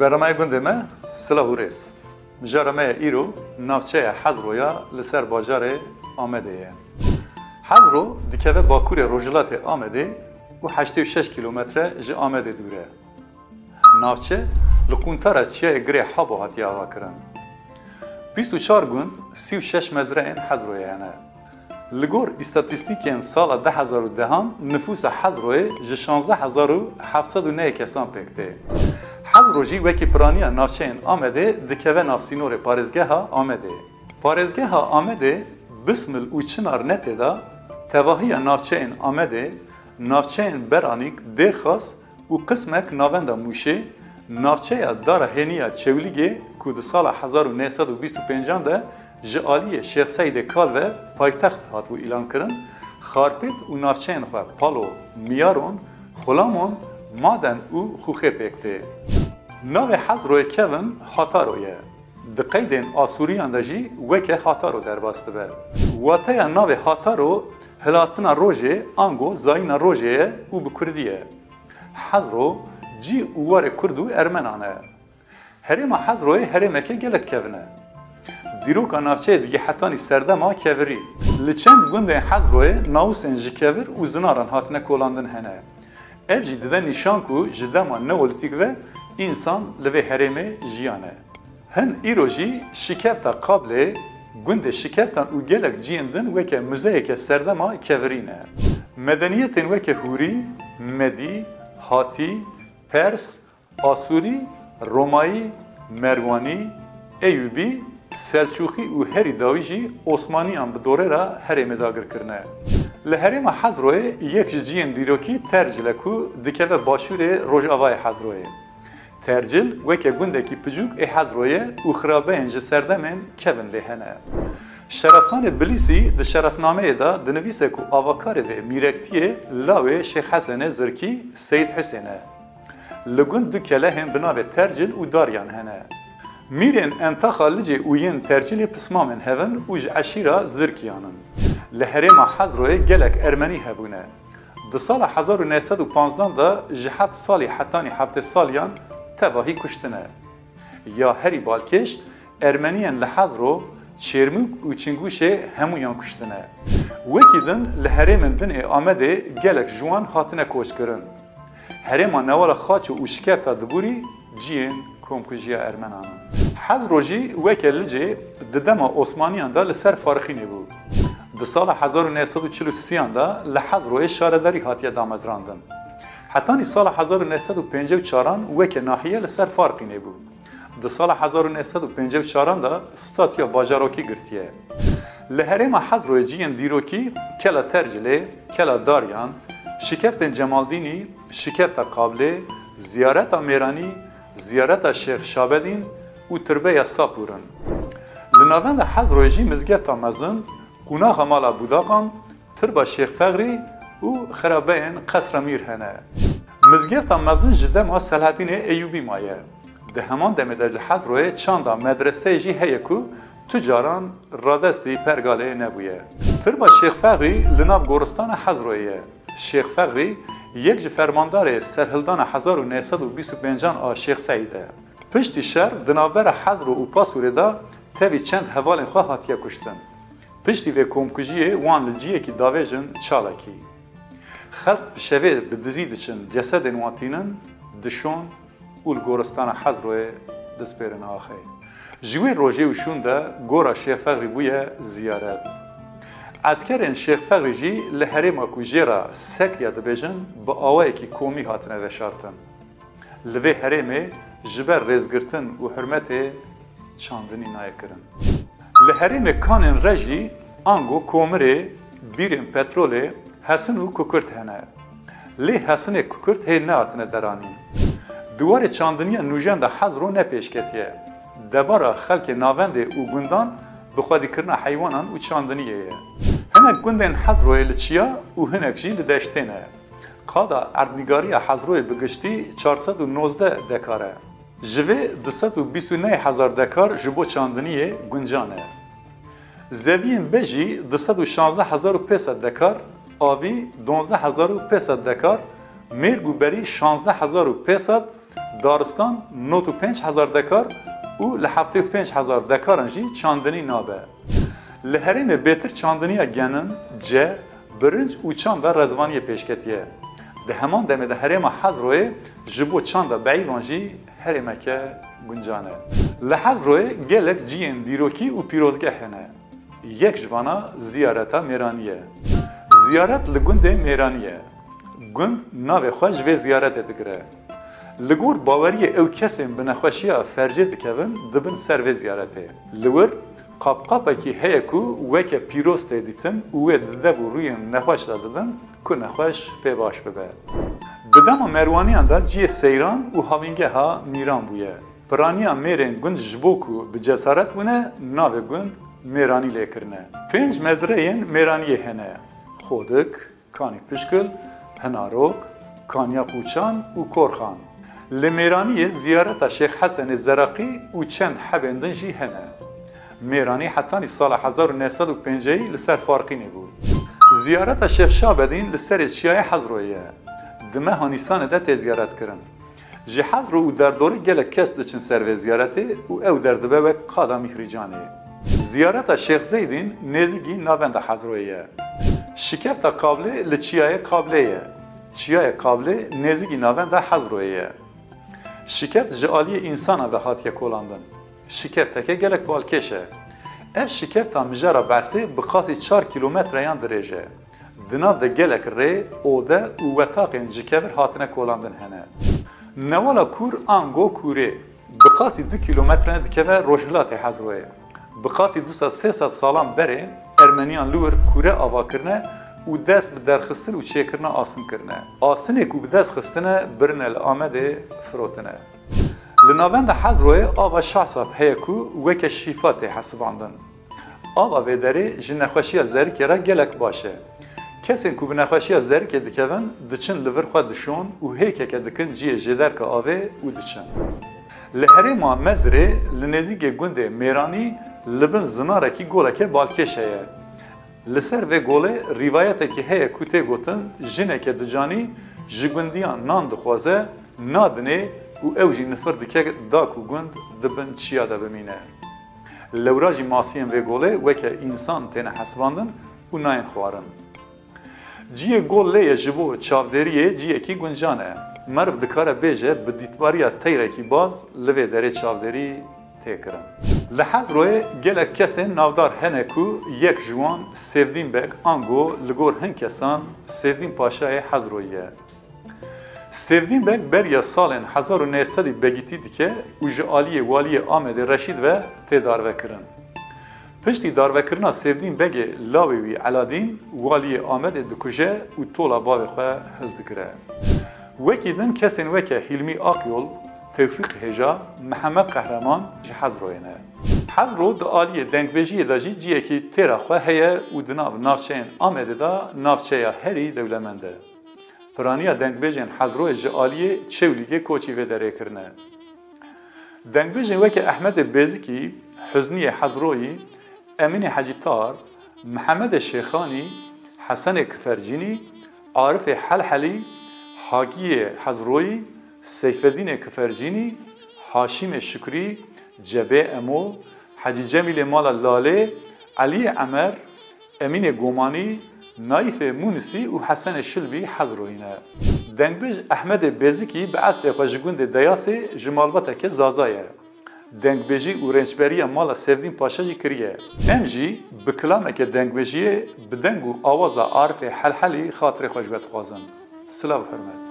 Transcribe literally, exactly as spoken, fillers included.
Bernameya gundê me, silav û rêz. Mijara me ya îro navçeya Hezroya li ser bajarê Amedê ye. Hezro dikeve bakurê rojhilatê Amedê û heştê û şeş kîlometre ji Amedê dûr e. Navçe li quntara çiyayê Girê Habo hatiye avakirin. Bîst û çar gund, sî û şeş mezreyên Hezroyê hene. Li gor îstatîstîkên sala du hezar û dehan nifûsa Hezroyê ji şazdeh hezar û heft sed û nehê kesan pêk tê. Hezro jî wekî piraniya navçeyên Amedê dikeve nav sînorê parêzgeha Amedê. Parêzgeha Amedê, Bismil û Çinar Netê de tevahiya navçeyên Amedê, navçeyên Beranîk, Dêrxas û qismek navenda Mûşê, navçeya Dara Hêniya Çewlîgê ku di sala hezar û neh sed û bîst û pêncan de ji aliyê Şêx Seîdê Kal ve paytext hatibû îlankirin, Xarpêt û navçeyên xwe Palo, Miyaron, Xulamon, Maden û Xûxê pêk tê. Navê Hezroyê kevin Hataro ye. Di qeydên Asûriyan de jî weke Hataro derbas dibe. Wateya navê Hataro hilatina rojê ango zayîna rojê ye û bi kurdî ye. Hezro cî û warê kurd û ermenan e. Herêma Hezroyê herêmeke gelek kevin e. Dîroka navçeyê digê hetanî serdema kevirî. Li çend gundên Hezroyê nawusên ji kevir û zinaran hatine kolandin hene. Ev jî dide nîşan ku ji dema neolîtîk ve însan li vê herêmê jiyane. Hin îro jî Şikefta Qablê, gundê Şikeftan û gelek ciyên din weke muzeyeke serdema kevirî ne. Medeniyetên weke Hûrî, Medî, Hatî, Pers, Asûrî, Romayî, Merwanî, Eyûbî, Selçûqî û herî dawî jî Osmaniyan bi dorê re herêmê dagir kirine. Li herêma Hezroyê yek ji ciyên dîrokî Tercil e ku dikeve başûrê rojavayê Hezroyê. Tercil weke gundekî piçûk ê Hezroyê û xirabeyên ji serdemên kevin lê hene. Şerefxanê Bilîsî di şerefnameyê de dinivîse ku avakarê vê mîrektiyê lawê Şêx Hesenê Zirkî Seyîd Husên e. Li gund du kelehên bi navê Tercil û Daryan hene. Mîrên Entaxa Licê û yên Tercilê pismamên hevin û ji eşîra Zirkiyan in. Li herêma Hezroyê gelek Ermenî hebûne. Di sala hezar û neh sed û panzdan de ji heft salî hetanî heftê saliyan tevahî kuştine. Ya herî balkêş, Ermeniyên li Hezro, Çêrmûk û Çingûşê hemûyan kuştine. Wekî din li herêmên din ê Amedê gelek ji wan hatine koçkirin. Herêma Newala Xaço û Şikefta Dibûrî ciyên komkujiya Ermenan in. Hezro jî weke Licê di dema Osmaniyan de li ser Farqînê bû. Di sala hezar û neh sed û çil û sêyan de li Hezroyê şaredarî hatiye damezrandin. Hetanî sala hezar û neh sed û pêncî û çaran weke nahiye li ser Farqînê bû. Di sala hezar û neh sed û pêncî û çaran de statûya bajarokî girtiye. Li herêma Hezroyê ciyên dîrokî Kela Tercilê, Kela Daryan, Şikeftên Cemaldînî, Şikefta Qablê, Ziyareta Mêranî, Ziyareta Şêx Şabedîn û Tirbeya Sapûr in. Li navenda Hezroyê jî Mizgefta Mezin, Qûnaxa Mala Budaqan, Tirba Şêx Fexrî û xirabeyên Qesra Mîr hene. Mizgefta mezin ji dema Selahedînê Eyûbî maye. Di heman demê de li Hezroyê çanda medreseyê jî heye ku tu caran radestî pergalê nebûye. Tirba Şêx Fexrî li nav goristana Hezroyê ye. Şêx Fexrî yek ji fermandarê serhildana hezar û neh sed û bîst û pêncan a Şêx Seîd e. Piştî şer di navbera Hezro û Pasûrê de tevî çend hevalên xwe hatiye kuştin. Piştî vê komkujiyê wan li ciyekî davêjin çalakî. Xelk bi şevê bi dizî diçin, cesedên wan tînin, dişon û li goristana Hezroyê dispêrin axê. Ji wê rojê û şûn de gora Şêx Fexrî bûye ziyaret. Eskerên Şêx Fexrî jî li herêma ku jê re Sekya dibêjin, bi awayekî komî hatine veşartin. Li vê herêmê ji ber rêzgirtin û hurmetê çandinî nayê kirin. Li herêmê kanên rejî ango komirê, bîrên petrolê, hesin û kukurt hene. Lê hesinê kukurt hê nehatine deranîn. Di warê çandiniya nûjen de Hezro ne pêş ketiye. Debara xelkê navendê û gundan bi xwedîkirina heywanan û çandiniyê ye. Hinek gundên Hezroyê li çiya û hinek jî li deştê ne. Qada erdnîgariya Hezroyê bi giştî çar sed û nozdeh dekar e. Ji vê du sed û bîst û neh hezar dekar ji bo çandiniyê guncan e. Zeviyên bejî du sed û şazdeh hezar û pênc sed dekar, avî duwazdeh hezar û pênc sed dekar, mêrg û berî şazdeh hezar û pênc sed, Daristan nod û pênc hezar dekar û li heftê û pênc hezar dekaran jî çandinî nabe. Li herêmê bêtir çandiniya genim, ce, birinc û çanda rezvaniyê pêşketiye. Di heman demê de herêma Hezroyê ji bo çanda beyîvan jî herêmeke guncan e. Li Hezroyê gelek cihên dîrokî û pîrozgeh hene. Yek ji vana ziyareta Mêranî ye. Ziyaret li gundê Mêranî ye. Gund navê xwe ji vê ziyaretê digire. Li gor baweriyê ew kesên bi nexweşiya fercê dikevin dibin ser vê ziyaretê. Li wir qapqapekî heye ku weke pîroz tê dîtin û wê di dev û rûyên nexweş de didin ku nexweş pê baş bibe. Di dema Merwaniyan de cihê seyran û havîngeha mîran bûye. Piraniya mêrên gund ji bo ku bi cesaret bûne, navê gund Mêranî lê kirine. Pênc mezreyên Mêraniyê hene: Xodik, Kanî Pişkil, Hinarok, Kaniya Qûçan û Korxan. Li Mêraniyê ziyareta Şêx Hesenê Zeraqî û çend hebên din jî hene. Mêranî hetanî sala hezar û neh sed û pêncehî li ser Farqînê bû. Ziyareta Şêx Şabedîn li serê çiyayê Hezroyê ye. Di meha Nîsanê de tê ziyaretkirin. Ji Hezro û derdorê gelek kes diçin ser vê ziyaretê û ew der dibe wek qada Mîhrîcanê. Ziyareta Şêx Zeydîn nêzîkî navenda Hezroyê ye. Şikefta Qablê li çiyayê Qablê ye. Çiyayê Qablê nêzîkî navenda Hezroyê ye. Şikeft ji aliyê însana ve hatiye kolandin. Şikefteke gelek balkêş e. Ev şikefta mijara behsê bi qasî çar kîlometreyan dirêj e. Di nav de gelek rê, ode û wetaqên ji kevir hatine kolandin hene. Newala Kûr ango Kûrê bi qasî du kîlometre dikeve rojhilatê Hezroyê. Bi qasî du sed sê sed salan berê Ermeniyan li wir Kûre ava kirine û dest bi derxistin û çêkirina asin kirine. Asinê ku bi dest xistine birine li Amedê firotine. Li navenda Hezroyê ava Şahsap heye ku weke şîfa tê hesibandin. Ava vê derê ji nexweşiya zerikê re gelek baş e. Kesên ku bi nexweşiya zerikê dikevin, diçin li vir xwe dişon û hêkeke dikin cihê jêderka avê û diçin. Li herêma Mezirê, li nêzîkê gundê Mêranî, li bin zinarekî goleke balkêş heye. Li ser vê golê rîvayetekî heye ku tê gotin, jineke ducanî ji gundiyan nan dixwaze, nadinê û ew jî nifir dike da ku gund di bin çiya de bimîne. Lewra jî masiyên vê golê weke însan têne hesibandin û nayên xwarin. Cihê gol lê ye ji bo çavdêriyê cihekî guncan e. Meriv dikare bêje bi dîtbariya teyrekî baz li vê derê çavdêrî tê kirin. Li Hezroyê gelek kesên navdar hene ku yek ji wan Sevdîn Beg ango li gor hin kesan Sevdîn Paşayê Hezroyî ye. Sevdîn Beg beriya salên hezar û neh sedî begîtî dike û ji aliyê waliyê Amedê Reşîd ve tê darvekirin. Piştî darvekirina Sevdîn Begê lawê wî Eladîn waliyê Amedê dikuje û tola bavê xwe hildigire. Wekî din kesên weke Hîlmî Akyol, Tewfîq Hêja, Mihemed Qehreman ji Hezroyê ne. Hezro di aliyê dengbêjiyê de jî ciyekî têra xwe heye û di nav navçeyên Amedê de navçeya herî dewlemend e. Piraniya dengbêjên Hezroyê ji aliyê Çewlîgê koçî vê derê kirine. Dengbêjên weke Ehmedê Bêzikî, Huzniyê Hezroyî, Emînê Hecî Tar, Mihemedê Şêxanî, Hesenê Kifercînî, Arifê Helhelî, Hagiyê Hezroyî, Seyfedînê Kifercînî, Haşîmê Şukrî, Cebê Emo, Hecî Cemîlê Mala Lalê, Eliyê Emer, Emînê Gomanî, Naîfê Mûnisî û Hesenê Şilbî Hezroyî ne. Dengbêj Ehmedê Bêzikî bi eslê xwe ji gundê Deyasê ji malbateke Zaza ye. Dengbêjî û rênçberiya mala Sevdîn Paşa jî kiriye. Em jî bi kilameke dengbêjiyê bi deng û awaza Arifê Helhelî xatirê xwe ji we dixwazin. Silav û hurmet.